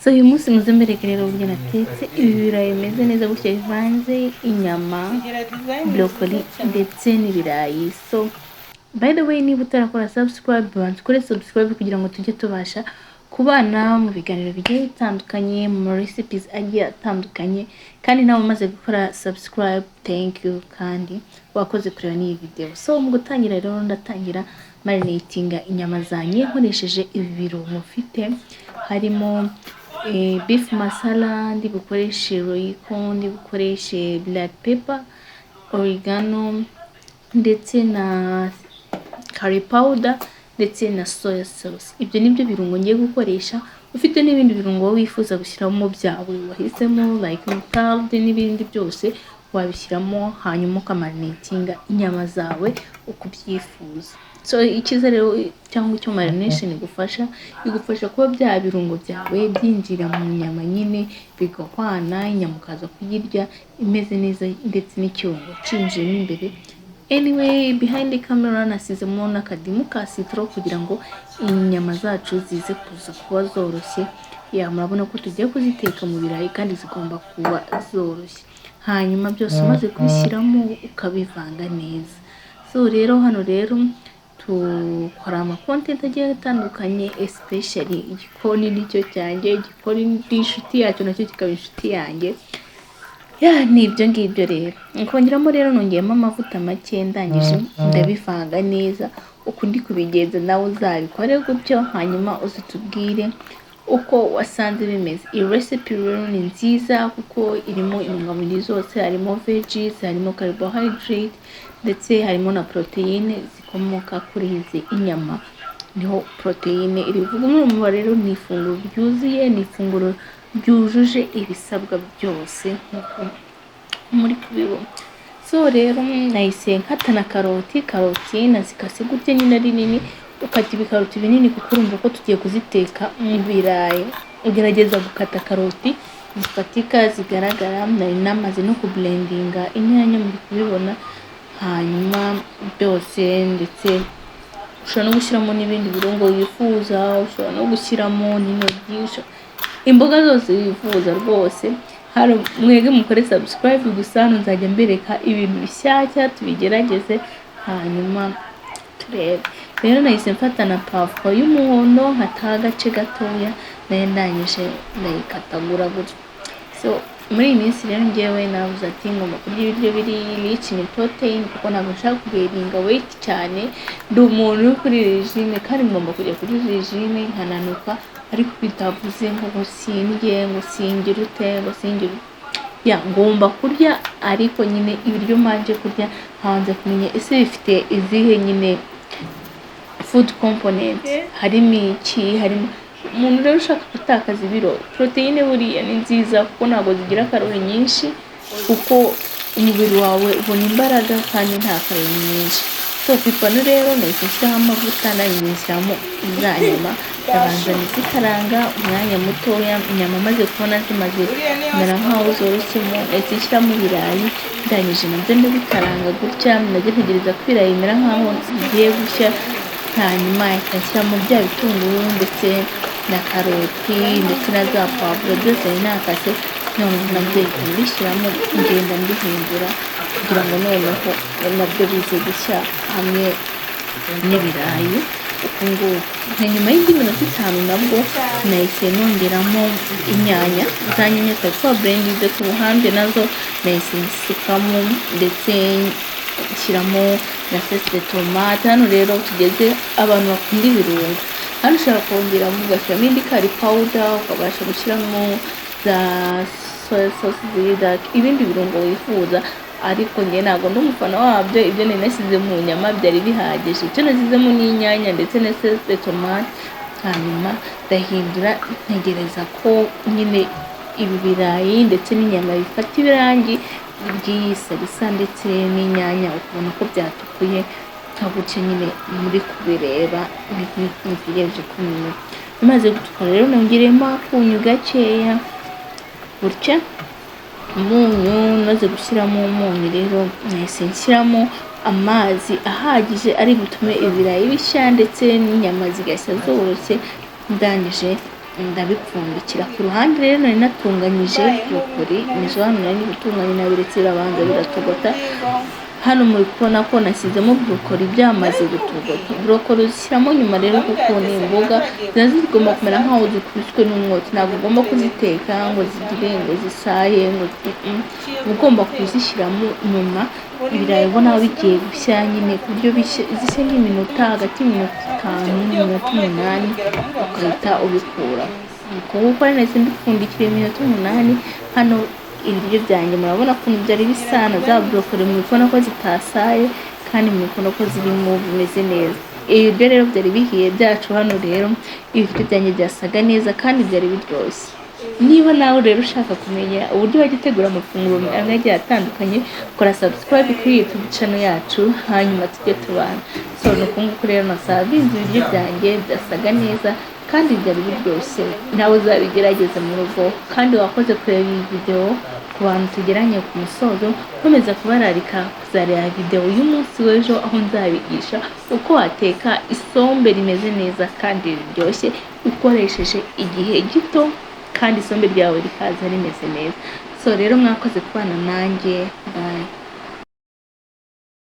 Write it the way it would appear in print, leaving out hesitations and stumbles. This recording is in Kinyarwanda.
So uyu munsi muze mbereke rero uburyo natetse ibi birayi bimeze neza gutya, bivanze inyama, Zigira design broccoli nziza cyane. ndetse n'ibirayi. So by the way, niba utarakora subscribe, banza ukore subscribe kugira ngo tujye tubasha kubana mu biganiro bigiye bitandukanye, mu recipes agiye atandukanye. Kandi nawe umaze gukora subscribe, thank you, kandi wakoze kureba n'iyi video. So mu gutangira rero, ndatangira marinatinga inyama zanjye nkoresheje ibi birungo mfite, harimo beef masala, ndi bukoreshe Royco, ndi bukoreshe black pepper, oregano, ndetse na curry powder, ndetse na soya sauce. Ibyo nibyo birungo ngiye gukoresha. Ufite n'ibindi birungo wowe wifuza gushyiramo byawe wahisemo, like mustard n'ibindi byose wabishyiramo, hanyuma ukamarinatinga inyama zawe uko ubyifuza. So icyiza rero cyangwa icyo marination igufasha, igufasha kuba bya birungo byawe byinjira mu nyama nyine bigahwana, inyama ukaza kuyirya imeze neza ndetse n'ikirungo cyinjiyemo imbere. Anyway, behind the camera nasizemo n'akadimu ka citron kugira ngo inyama zacu zize kuza kuba zoroshye. Ya, murabona ko tugiye kuziteka mu birayi kandi zigomba kuba zoroshye. Hanyuma byose umaze kubishyiramo, ukabivanga neza. So rero hano rero dukora ama content agiye atandukanye, especially igikoni nicyo cyanjye, igikoni ni inshuti yacyo, nacyo kikaba inshuti yanjye. Ya, ni ibyo ngibyo rero. Nkongeramo rero, nongeyemo amavuta make, ndangije ndabivanga neza. Uko ndi kubigenza nawe uzabikore gutyo, hanyuma uzitubwire uko wasanze bimeze. Iyi recipe rero ni nziza kuko irimo intungamubiri zose, harimo veggies, harimo carbohydrate, ndetse harimo na poroteyine zikomoka kuri izi inyama, niho poroteyine iri buvuge. Urumva rero ni ifunguro ryuzuye, ni ifunguro ryujuje ibisabwa byose nk'uko muri kubibona. So rero nahise nkata na karoti. Karoti nazikase gutya nyine ari nini. Ukata ibikaroti binini kuko urumva ko tugiye kuziteka mu birayi. Ugerageza gukata karoti zifatika, zigaragara. Nari namaze no kublendinga inyanya, muri kubibona. Hanyuma byose, ndetse ushobora no gushyiramo n'ibindi birungo wifuza, ushobora no gushyiramo n'intoryi, imboga zose wifuza rwose. Hano mwege mukore subscribe gusa, hano nzajya mbereka ibintu bishyashya, tubigerageze hanyuma turebe. Rero nahise mfata na pavuro y'umuhondo, nkataho agace gatoya, nayo ndangije ndayikatagura gutya. So muri iyi minsi rero ngewe navuze ati ngomba kurya ibiryo biri rich in protein kuko ntabwo nshaka kugaininga weight cyane. Ndi umuntu uri kuri regime kandi ngomba kujya kuri regime nkananuka, ariko bitavuze ngo sindye, ngo singire ute, ngo singire ute. Ya, ngomba kurya, ariko nyine ibiryo mbanje kurya nkabanza kumenya ese bifite izihe nyine food component, harimo iki, harimo. Umuntu rero ushaka gutakaza ibiro, poroteyine buriya ni nziza kuko ntabwo zigira karori nyinshi, kuko umubiri wawe ubona imbaraga kandi nta karori nyinshi. So ku ipanu rero nahise nshyiraho amavuta, nanjye nshyiramo za nyama, ndabanza ndazikaranga umwanya mutoya. Inyama maze kubona zimaze kumera nkaho zoroshyemo, nahise nshyiramo ibirayi, ndangije nabyo ndabikaranga gutya, nabyo ntegereza ko ibirayi bimera nkaho bigiye gushya, hanyuma nkahita nshyiramo bya bitunguru ndetse na karoti ndetse na za pavuro byose nari nakase. Noneho nabyo mpita mbishyiramo, ngenda mbihindura kugira ngo noneho nabyo bize gushya hamwe n'ibirayi uku nguku. Nka nyuma y'indi minota 5 nabwo nahise nongeramo inyanya, za nyanya twari twablendinze ku ruhande, nazo nahise nsukamo, ndetse nshyiramo na sauce de tomate. Hano rero tugeze abantu bakunda ibirungo, hano ushobora kongeramo, ugashyiramo indi curry powder, ukabasha gushyiramo za soya sauce ziri dark, ibindi birungo wifuza, ariko njye ntabwo ndi umufana wabyo. Ibyo nari nashyize mu nyama byari bihagije, icyo nashyizemo ni inyanya ndetse na sauce de tomate. Hanyuma ndahindura, ntegereza ko nyine ibi birayi ndetse n'inyama bifata ibirangi by'iyi salsa ndetse n'inyanya, ukabona ko byatukuye nka gutya nyine muri kubireba ntegereje kumenya. Bimaze gutukura rero nongereyemo akunyu gakeya gutya, umunyu. Maze gushyiramo umunyu rero, nahise nshyiramo amazi ahagije ari butume ibirayi bishya ndetse n'inyama zigashya zoroshye. Ndangije Ndabipfundikira. Ku ruhande rero nari natunganyije broccoli, nizo hano nari ndi gutunganya, nabiretse birabanza biratogota. Hano muri kubona ko nashyizemo broccoli byamaze gutogota. Broccoli uzishyiramo nyuma rero, kuko ni imboga ziba zigomba kumera nkaho zikubiswe n'umwotsi. Ntabwo ugomba kuziteka ngo zigire ngo zisaye ngo uba ugomba kuzishyiramo nyuma ibirayi ubona bigiye gushya nyine, ku buryo zishya nk'iminota hagati y'iminota 5 n'iminota 8, ugahita ubikura. Uko nguko rero nahise mbipfundikira iminota 8. Hano ibiryo byanjye murabona ukuntu byari bisa na za broccoli, muri kubona ko zitasaye kandi muri kubona ko zirimo bimeze neza. Ibiryo rero byari bihiye byacu. Hano rero ibiryo byanjye byasaga neza kandi byari biryoshye. Niba nawe rero ushaka kumenya uburyo wajya utegura amafunguro amwe agiye atandukanye, kora subscribe kuri YouTube channel yacu, hanyuma tujye tubana. So ni uku nguku rero nasavinze ibiryo byanjye, byasaga neza kandi byari biryoshye. Nawe uzabigerageze mu rugo. Kandi wakoze kureba iyi video. Ku bantu tugeranye ku musozo, nkomeza kubararika kuzareba video y'umunsi w'ejo, aho nzabigisha uko wateka isombe rimeze neza kandi riryoshye ukoresheje igihe gito, kandi isombe ryawe rikaza rimeze neza. So rero mwakoze kubana nanjye. Bye.